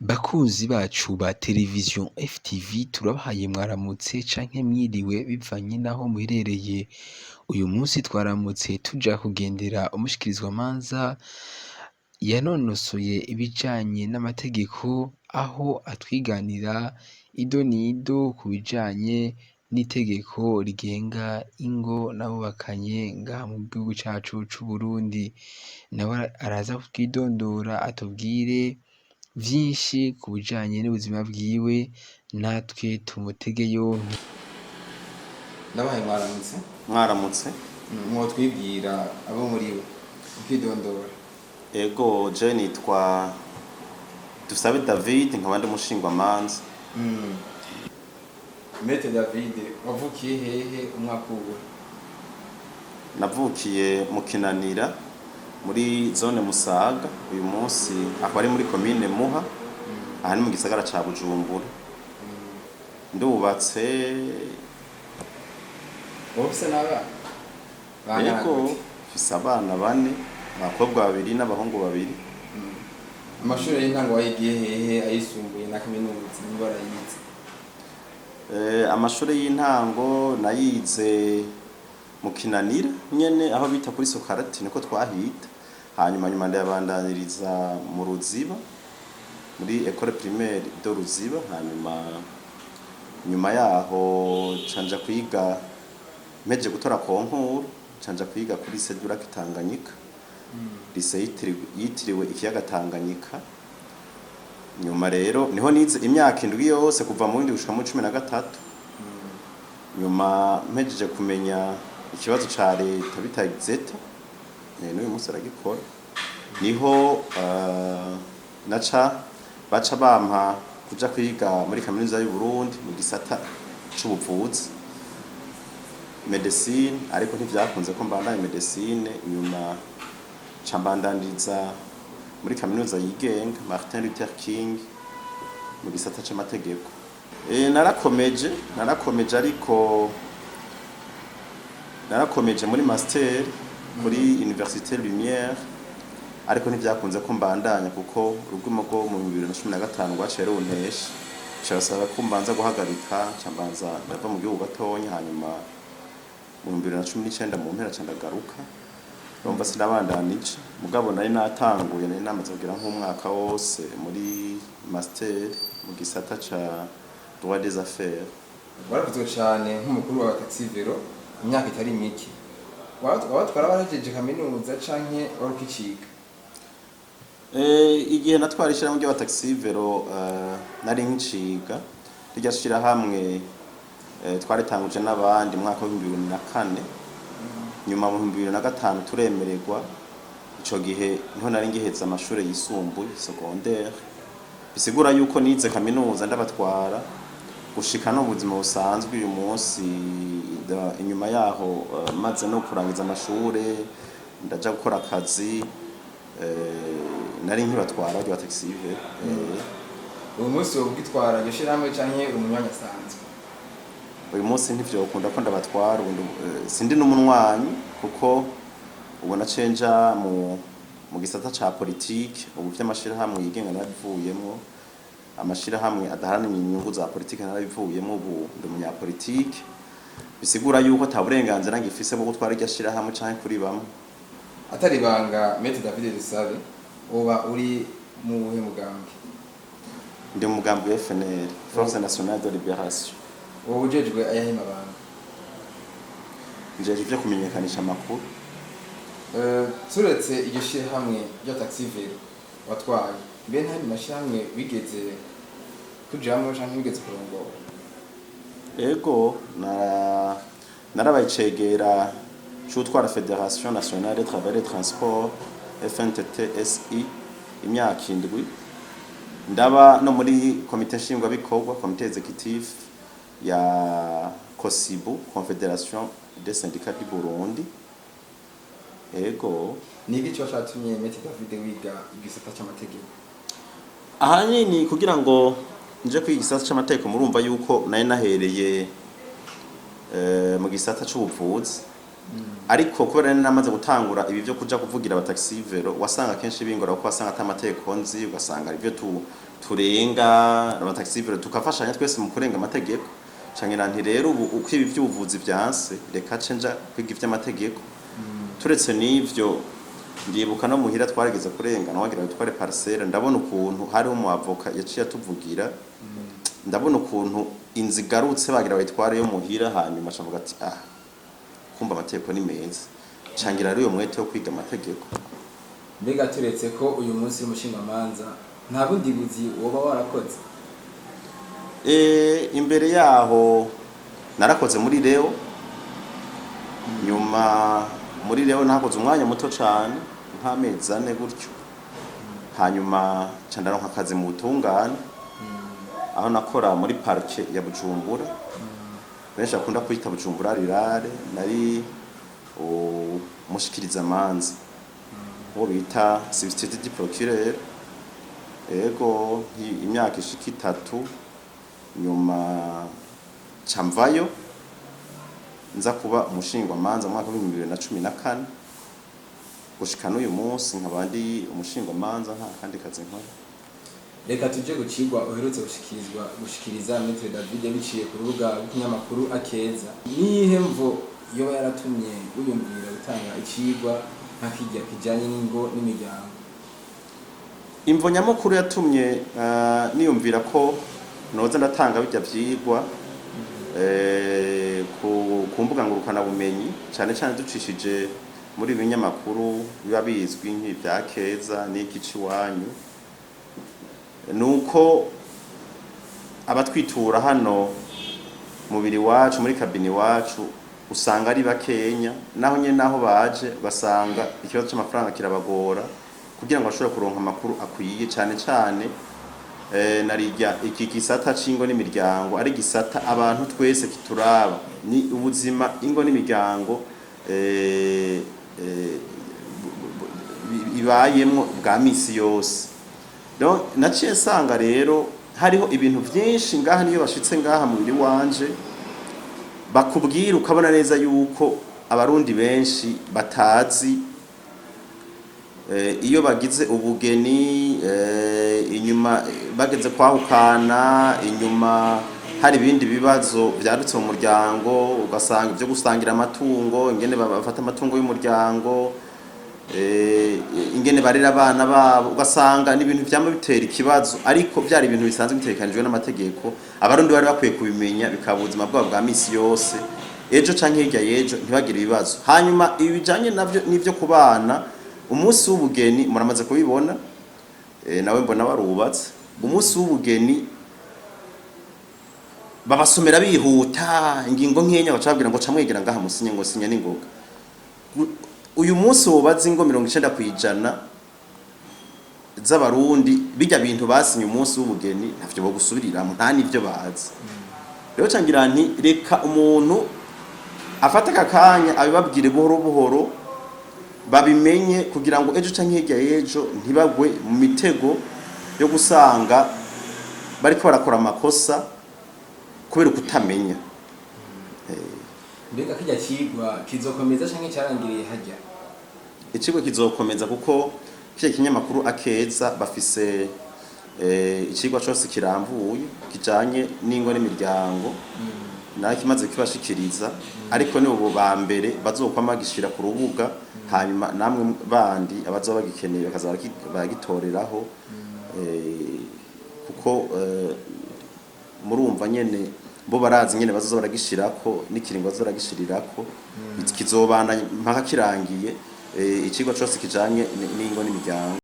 Bakunzi bacu ba televiziyo FTV, turabahaye mwaramutse canke mwiriwe bivanye naho muherereye. Uyu munsi twaramutse tuja kugendera umushikirizwamanza yanonosoye ibijanye n'amategeko, aho atwiganira ido n'ido ku bijanye n'itegeko rigenga ingo n'abubakanye ngaha mu gihugu cacu c'Uburundi. Nawe araza kutwidondora, atubwire vyinshi ku bijanye n'ubuzima bwiwe, natwe tumutege yompi. Ndabahaye mwaramutse. Mwaramutse. Mwotwibwira abo muri bo, ukidondora? Ego, je nitwa Dusabe David, nkaba ndi umushingwamanza. Maître David, wavukiye hehe, umwaka uwe? Navukiye mu Kinanira, muri zone Musaga, uyu munsi akaba ari muri komine Muha, aha ni mu gisagara ca Bujumbura. Ndubatse. Wowe ufise n'abana bangana Ego. gute? Mfise abana bane, abakobwa babiri n'abahungu babiri. Amashuri y'intango wayigiye hehe, ayisumbuye na kaminuza niba warayize? Amashuri y'intango nayize mu Kinanira nyene, aho bita kuri Sokarati, niko twahita. Hanyuma nyuma ndayabandaniriza mu Ruziba, muri École Primaire de Ruziba. Hanyuma nyuma yaho canja kwiga, mpejeje gutora concours, canja kwiga kuri Lycée du Lac Tanganyika, lycée yitiriwe ikiyaga Tanganyika. Nyuma rero niho nize imyaka 7 yose, kuva mu w'indwi gushika muri 13. Nyuma mpejeje kumenya ikibazo ca leta bita Exeta, n'uyu munsi aragikora, niho naca baca bampa kuja kwiga muri Kaminuza y'u Burundi mu gisata c'ubuvuzi, médecine, ariko ntivyakunze ko mbandanya médecine. Nyuma ca mbandaniriza muri kaminuza yigenga Martin Luther King mu gisata c'amategeko. Narakomeje, ariko narakomeje muri master kuri Université Lumière, ariko ntivyakunze ko mbandanya kuko urugumo rwo mu 2015 rwaciye runtesha, ca basaba ko mbanza guhagarika, ca mbanza ndava mu gihugu gatonya. Hanyuma mu 2019 mu mpera ca ndagaruka. Urumva sinabandanije, mugabo nari natanguye, nari namaze kugira nk'umwaka wose muri master mu gisata ca droit des affaires. Waravuzwe cane nk'umukuru wa taxi vélo imyaka itari mike. Wabatwara warahejeje kaminuza canke wari ukiciga? Igihe natwara ishirahamwe ry'abataxi vélo, nari nkiciga. Rirya shirahamwe twaritanguje n'abandi mu mwaka wa 2004. Nyuma mu 2005 turemererwa. Ico gihe niho nari ngiheza amashure yisumbuye, secondaire. Bisigura yuko nize kaminuza ndabatwara gushika no mu buzima busanzwe uyu munsi. Inyuma yaho, maze no kurangiza amashure, ndaja gukora akazi, nari nkibatwara rya taxi vélo. Uyu munsi wowe ugitwara iryo shirahamwe canke uri umunywanyi asanzwe? Uyu munsi ntivyokunda ko ndabatwara ubu. Sindi n'umunywanyi kuko ubu naciye nja mu gisata ca politike. Ubu vy'amashirahamwe yigenga narabivuyemwo, amashirahamwe adaharanira inyungu za politike narabivuyemwo. Ubu ndi umunyapolitike, bisigura yuko ata burenganzira ngifise bwo gutwara iryo shirahamwe canke kuri bamwe. Atari ibanga, Maître David Dusabe, uba uri mu buhe mugambwe? Ndi mu mugambi wa FNL, Force Nationale de Libération. Wowe ujejwe ayahe mabanga? Njeje ivyo kumenyekanisha amakuru. Turetse iryo shirahamwe rya taxi vélo watwaye, mbe ntandi mashirahamwe wigeze kujamwo canke wigeze kurongora? Ego, narabaye icegera c'utwara Fédération Nationale des Travailleurs des Transports, FNTTSI, imyaka 7. Ndaba no muri komite nshingwabikorwa, comité exécutif ya COSYBU, Confédération des Syndicats du Burundi. Ego. Ni iki coba catumye, Maître David, wiga igisata c'amategeko? Ahanini kugira ngo nje kwiga igisata c'amategeko, murumva yuko nari nahereye mu gisata c'ubuvuzi. Ariko kubera nari namaze gutangura ibi byo kuja kuvugira aba taxi vélo, wasanga kenshi bingora, kuko wasanga ata amategeko nzi, ugasanga ibyo turenga aba taxi vélo, tukafashanya twese mu kurenga amategeko. Canke nti rero ubu uko ibi by'ubuvuzi vyanse, reka ce nja kwiga ivy'amategeko. Turetse n'ivyo, ndibuka no muhira twarigeze kurengana, wagira ngo tware parcelle. Ndabona ukuntu hariho umu avocat yaciye atuvugira, ndabona ukuntu inzu igarutse bagira bayitware yo muhira. Hanyuma acavuga ati: "Ah, kumva amategeko ni meza." Cangira rero uyo mwete wo kwiga amategeko. Mbega turetse ko uyu munsi w'umushingamanza, nta bundi buzi woba warakoze? Imbere yaho narakoze muri Leo. Nyuma muri Leo nakoze umwanya muto cane, nk'amezi 4 gutyo. Hanyuma ca ndaronka akazi mu butungane, aho nakora muri parquet ya Bujumbura, benshi bakunda kwita Bujumbura Rurale. Nari umushikirizamanza, uwo bita substitut du procureur. Ego, imyaka ishika 3. Nyuma ca mvayo, nza kuba umushingwamanza mu mwaka w'2014. Gushika n'uyu munsi nkaba ndi umushingwamanza, nta kandi kazi nkora. Reka tuje gucigwa uherutse gushikiriza, Maître David, biciye ku rubuga rw'ikinyamakuru Akeza. Niyihe mvo yoba yaratumye wiyumvira gutanga icigwa nka kirya kijanye n'ingo n'imiryango? Imvo nyamukuru yatumye niyumvira ko noza ndatanga bijya vyigwa ku mbuga ngurukanabumenyi, cyane cyane ducishije muri binyamakuru biba bizwi nk'ibya Keza n'iki iwanyu, nuko abatwitura hano mubiri wacu, muri cabinet wacu, usanga ari bakenya. Naho nyene naho baje, ugasanga ikibazo c'amafaranga kirabagora kugira ngo bashobore kuronka amakuru akwiye, cyane cyane narirya iki gisata c'ingo n'imiryango ari gisata abantu twese kituraba. Ni ubuzima, ingo n'imiryango ibayemwo bwa misi yose. Donc naciye nsanga rero hariho ibintu vyinshi ngaha, niyo bashitse ngaha mubiri wanje bakubwira, ukabona neza yuko Abarundi benshi batazi iyo bagize ubugeni, inyuma bageze kwahukana, inyuma hari ibindi bibazo vyadutse mu muryango, ugasanga ibyo gusangira amatungo, ingene bafata amatungo y'umuryango, ingene barera abana babo, ugasanga ni ibintu vyama bitera ikibazo, ariko vyari ibintu bisanzwe bitegekanijwe n'amategeko. Abarundi bari bakwiye kubimenya, bikaba ubuzima bwabo bwa misi yose, ejo canke hirya y'ejo ntibagire ibibazo. Hanyuma ibi bijanye navyo n'ivyo kubana, umunsi w'ubugeni muramaze kubibona, nawe mbona warubatse. Umunsi w'ubugeni babasomera bihuta ingingo nkenya, baca babwira ngo camwegera ngaha musinye, ngo sinye n'ingoga. Uyu munsi wobaza ingo 90% z'Abarundi, bijya bintu basinye umunsi w'ubugeni ntavyo bo gusubiriramo, nta n'ivyo bazi. Rero cangira nti reka umuntu afate aka kanya abibabwire buhoro buhoro, babimenye, kugira ngo ejo canke hirya y'ejo ntibagwe mu mitego yo gusanga bariko barakora amakosa kubera ukutamenya. Mbega kirya cigwa kizokomeza canke carangiriye harya? Icigwa kizokomeza, kuko kiriya kinyamakuru Akeza bafise icigwa cose kiramvuye kijanye n'ingo n'imiryango. Nayo kimaze kibashikiriza, ariko ni ubu ba mbere bazokwama bagishira ku rubuga, hanyuma namwe bandi abazoba bagikeneye bakaza baragitoreraho, kuko murumva nyene bo barazi nyene bazoza baragishirako n'ikiringo bazoza baragishirirako. Kizobandanya mpaka kirangiye, icigwa cose kijanye n'ingo n'imiryango.